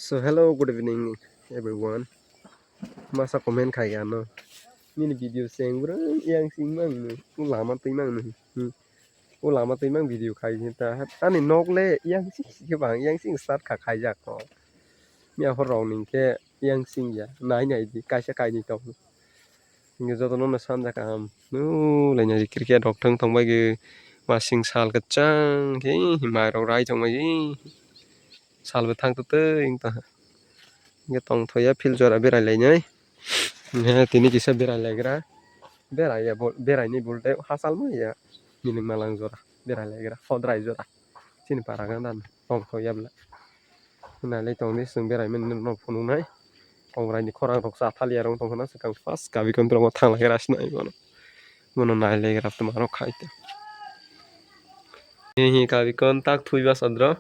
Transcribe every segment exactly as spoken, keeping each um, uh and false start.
So hello, good evening everyone. Masa comment khai ano. Nini video seng bro yang sing mang nu. U lama twi mang nu. Hmm. U lama twi mang video khai ta. Ani nok le yang sing ke bang yang sing start kha khai jak ko. Mia hor rong ning ke yang sing ya. Nai nai di kaisa kai ni tok. Hingke jotono no sanja kaham. Nu laina cricket rok thang thang bai ge masing sal kwchang khe mai rok rai thang bai ge. Sal bo thang twtwi wng tong. Hingke tong thoya field jora berai lainai. He tini kisa berai laigra. Berai ya bol, berai ni bol tei hachal ma ya. Miling malang jora berai laigra. Hodrai jora. Chini para gana dan tong thoya bwla. Nailai tong di, chwng berai mani no phunuknai. Kongrai ni khorang rok cha thaliya rok tong khna swkang first kabikon tong thang lai gra sinai bono. Bono nailai gra tma rok khai te. Hi hi kabikon tak thui ba sadro.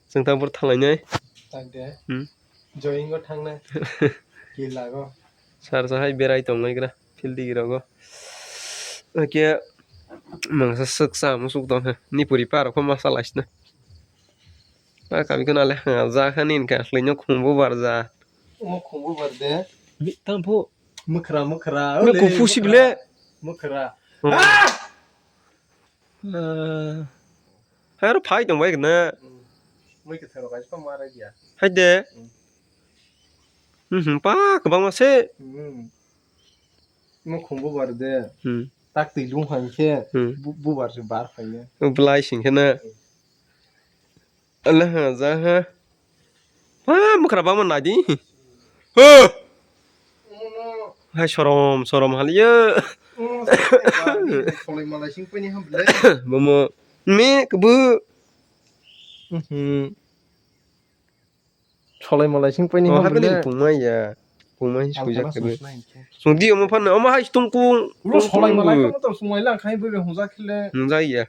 Chwng tang por thang lainai. Tak de. Hmm. Joingo thangnai. Kilago. Sar sa hai berai tong lai gra. Field digi rogo. Oke. Mangsa swk cha musuk tong kha. Ni puri par ko masa lais na. A kami kono le ha ja kha nin ka khwlai no khumbu bar ja. Omo khumbu bar de. Bi tang phu. Mwkhra, mwkhra. Ole, kung fu si mwkhra. Bile. Mwkhra. Hmm. Ah. Ah. Hai ro phai tong bai na. Hmm. Mui ke thero kai pa mara dia. Hai de. Hmm. Hmm, hmm, pa kwbangma se. Hmm. Omo khumbu bar de. Hmm. Tak twi lung hai khe. Hmm. Bu, bu bar se bar phai ya. Belai sing khe na. Hmm. Alaha jaha. Ha, mwkhra bangma nai di. Ho! Hai sorom, sorom haliya. Solai malai sing paini ham bile. Bomo. Me kbu. Mhm. Solai malai sing paini ham bile. Pungma ya. Pungma hin sujak kbu. Sung di omo phan, omo hai tungkung. Ulo solai malai kamu to sungmai lang khai bebe hujak khile. Hujak ya.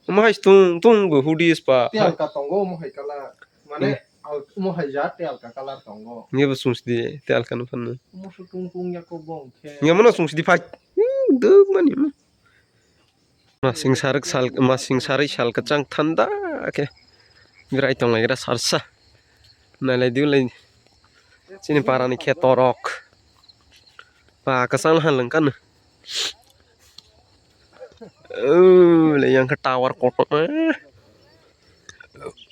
Omo hai tung tung bo hudi spa. Te alka tongo, omo hai kala. Mane, hmm. Al-, omo hai ja, te alka kalar tongo. Nge bo sung sidi, te alka no phan. Omo su tung tung ya ko bong khe. Nge mo no sung sidi phai. Hmm, duk mani mo. Masing sarik sal, masing sari sal kachang thanda khe. Birai tong lai gra sarsa. Nai lai diu lai. Chini para ni khe torok. Ba, kwchang ha lwng kano. O, le yang khe tower kotorma.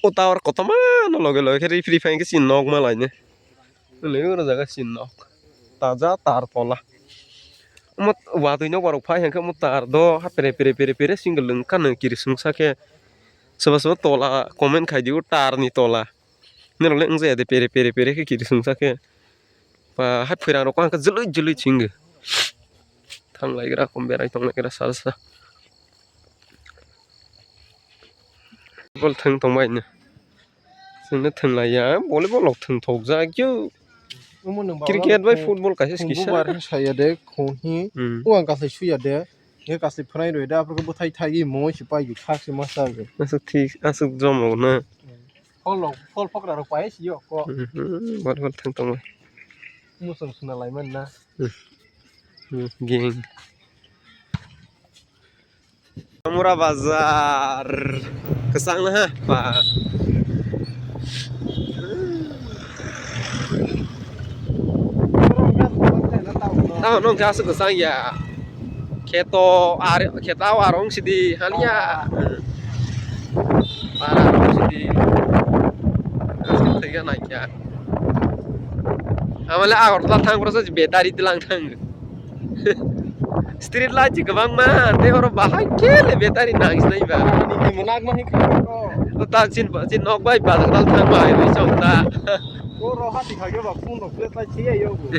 O tower kotorma no loge loge khe refri phai khe chini nok ma laine. Le oro jaga chini nok. Taja tar tola. Omo watwi nok borok phai hwnkhe omo tar do ha pere pere pere pere single wng kano kirising sa khe. Soba soba tola comment khai di o tar ni tola. Norok le wng jaya de pere pere pere khe kirising sa khe. Ba hai phwrang rok ang khe jwlwi jwlwi singwi thang lai gra kom berai tong lai gra sal sa. Bol thwng tong bai no. Chwng no thwng lai ya, volleyball rok thwng thok jak yo. Cricket bai football kaisa kisa. Bar saya de khon hi. Hmm. O ang kathai suya de. Ye kathai phrai roi da, aphuru bwthai thai mo si pai gi khak si ma sa. Aswk thik, aswk jom rok na. Phol rok, phol phokra rok pai si yo ko. Mhm, bol bol thang tong. Musung suna lai man na. Hmm. Hmm, ging. Amura bazar. Kesang na ha, pa. Tamo nong khe aswk kwchang ya. Kheto ar, kheto arong sidi haliya. Para arong sidi. Aswk thaiga naikya. Amale Agartala thang, boro sa battery tlang thang. Street light si kwbangma, tei oro bahai khe le battery nang sinai ba. Ni, ni, ni, mwnakma hin kha ko. O ta chin, chin nok bai bazar dal thang bai, ri chong ta. Oro hati khage ba phone rok flash light se ya yo bo.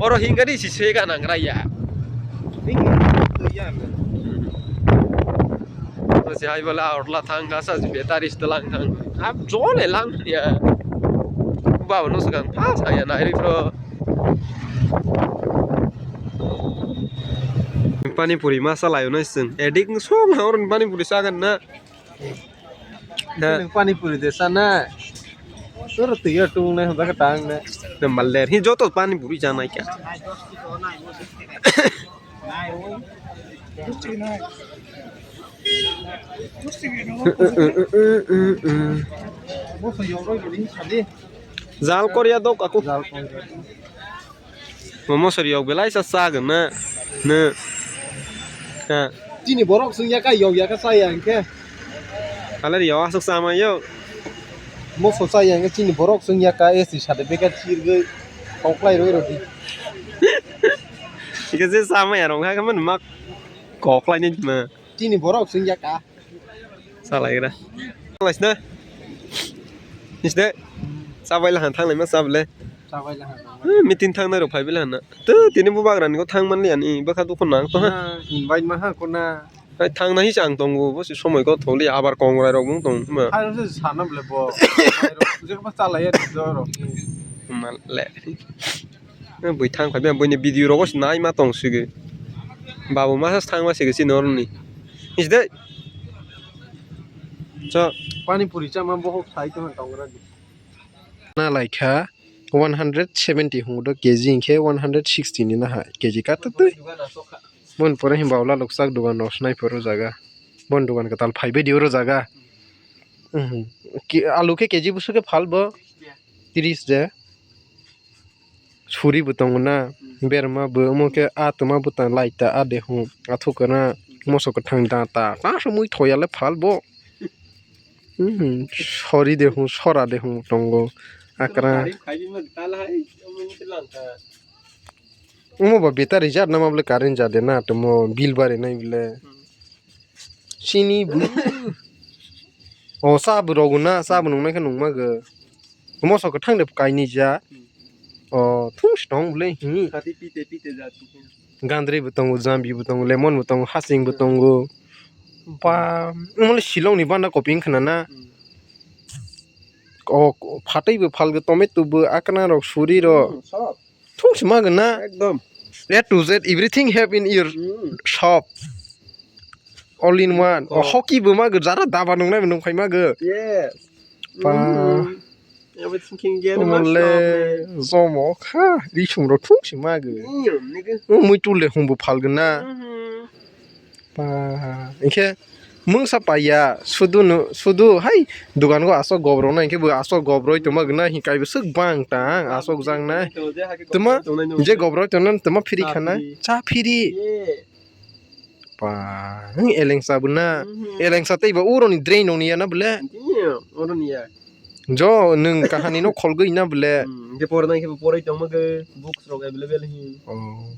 Oro hingani si se ga nang ra ya. Ni ni to ya me. O se hai bala orla thang ga sa si battery sto lang thang. Ab jole lang ya. Ba no segang pas aya nai ri pro. Pani puri masa layo nai seng. Edik song ha oron pani puri sagan na. Da. Nang pani puri de sana. Sur tiga tung ne hamba ka tang ne. Ne maler hi joto pani puri janai kya. Moso yok roi rodi sadi. Jal Korea dok aku. Jal Korea. Mo moso yok belai sa sa gana. Ne. Ha. Chini borok sung ya ka yok ya ka sa ya hingke. Aler yok asuk sama yok. Moso sa ya hingke chini borok sung ya ka esi sade beka chirgoi. Koklai roi rodi. Ika je sama ya rong ha kaman mak koklai ni ma. Chini borok sung ya ka. Salai gra. Laisna. Nisde. Sabai lahan thang laima sabale. Sabai lahan. Eh, meeting thang nai rok phai bela na. Tu tini bu bagra ni ko thang man lian i baka dukun nang to ha. Na, invite ma ha ko na. Hai thang na hi chang tongo bo si somoi ko tholi abar kongrai rok mung tong ma. Hai ro se sana bole bo. Hai ro je ko chalai ya do ro. Mal le. Bui thang phai bia buini video rogo se nai ma tong sigi. Babu masa thang ma sigi sini oroni. Is de. Cho. Pani puri chama bohok sai to tong ra di. Na lai kha one hundred seventy hung do K G hing khe one hundred sixty ni na ha K G ka ta twi. Mon pore him baula lok sak dugan rok snai poro jaga. Bon dugan ka tal phai be di oro jaga. Mhm. Ki alu khe K G busu khe phal bo. Tris de. Suri bo tongo na, berma bo, omo khe ah toma bwtang light ta ah de hwn, athuk kana moso kwthang da ta, ta se mui thoya le phal bo. Mhm, sori de hwn, sora de hwn tongo, akra. Omo ba battery jar na ma bole current ja de na, tomo bill bare nai bole. Chini bu. O sa bu rogo na, sa bu nung nai khe nung ma go. Moso kwthang de kaini ja. O thung si tong bole hi. Kati pite pite ja tu. Gandri bo tongo, jambi bo tongo, lemon bo tongo, hasing bo tongo. Pa, mole silong ni banda koping khna na. O phatwi bo phalgo, tomato bo, akna rok, suri rok. Thung si ma gana. Ekdom. A to Z, everything have in your shop. All in one. O hockey bo ma go, jara daba nung nai nung phai ma go. Yes. Pa. Everything can get in my shop, man. Mole zomo kha, risum rok thung si ma go. Mui tul de hum bo phalgo na. Pa, hinkhe mungsa paiya, sudu no, sudu hai dugan go aswk gob rok nai, hinkhe bo aswk gob roi tongma gwnai, hinkhe bo swk bang tang, aswk jang nai. Tuma, je gob roi tongna, tuma phiri khana, cha phiri. Pa, hing elengsa bo na, elengsa tei bo uro ni drain rok ni ya na bole. Jo, nwng kahani no kholgwi na bole. Hinkhe pore nai khe bo poroi tongma khe books rok available hi. Oh.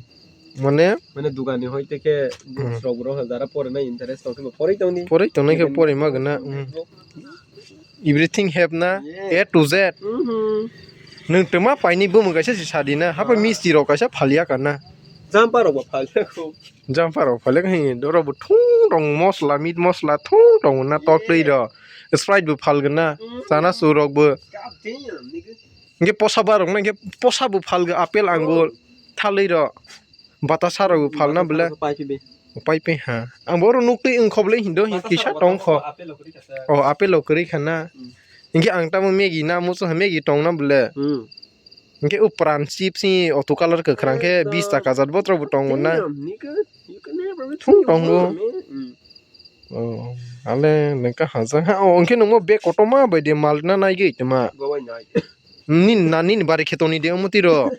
Mane? Mane dugani hoi te khe books rok boro jara pore nai interest tong khe bo poroi tong di. Poroi tongnai khe poroi ma gana. Everything have na, A to Z. Nwng toma paini bumung kaisa si sadi na, hapai misti rok kaisa phalia kana. Jampa rok bo phalia kho. Jampa rok phalia khe doro bo thung tong mosla, meat mosla thung tong na tok twi rok. Sprite bo phal gana, chana su rok bo. Hinkhe posa ba rok na hinkhe posa bo phalgo apple angur thalwi rok batasa rok bo phalna bole. Pai phi be. Pai phi ha. Ang bo oro nuk twi wng kho bole hindo hin kisa tong kho. O apple rok kwrwi kha na. Hinkhe ang tamo Maggie na muchung ha Maggie tong na bole. Hinkhe o pran chips ni auto color kwkhwrang khe bis taka jat botrok bo tongo na. Thung tongo. Oh, ale nengka haja ha. Oh, hinkhe nungmo bag kotorma bai de mal na naigwi tongma. Nini na nini bari khe tongni de omo tiro.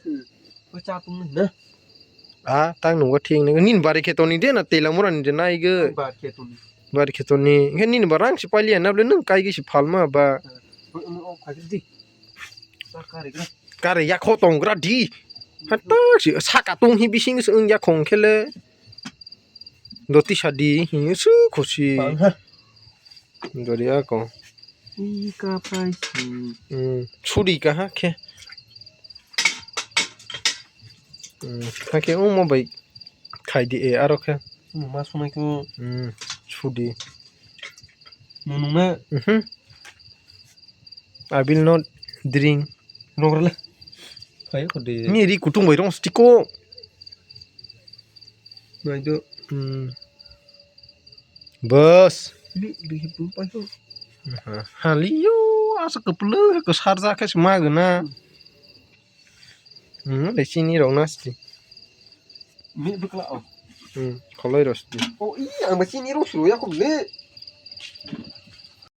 Ko cha tong na. A, tang nungwa thik nungwa. Nini bari khe tongni de na tela mura ni de naigwi. Bari khe tongni. Bari khe tongni. Hinkhe nini ba rang si pailiya na bole nwng kaigwi si phalma ba. Kare yakho tong gra di. Hato si saka tong hi bising se wng yakho hinkhe le. Doti sadi hi su khusi. Dori ako. Ika pai. Hmm. Sudi kaha khe. Hmm. Hakhe omo bai khai di e aro khe. Omo ma sunai khe. Hmm. Sudi. Nunung na. Mhm. I will not drink. Nograle. Khai ko de. Ni ri kutung bai rong stiko. Nai do. Hmm. Bas. Li, li, hi, pum, pai, ho. Ha, ha, li, yo, asa kepele, kesar ja, kes, ma, gena. Hmm, le chini rok na sti. Mi, bekla, oh. Hmm, kholoi rok sti. Oh, iya, ang ba chini rok suru, ya, kok, le.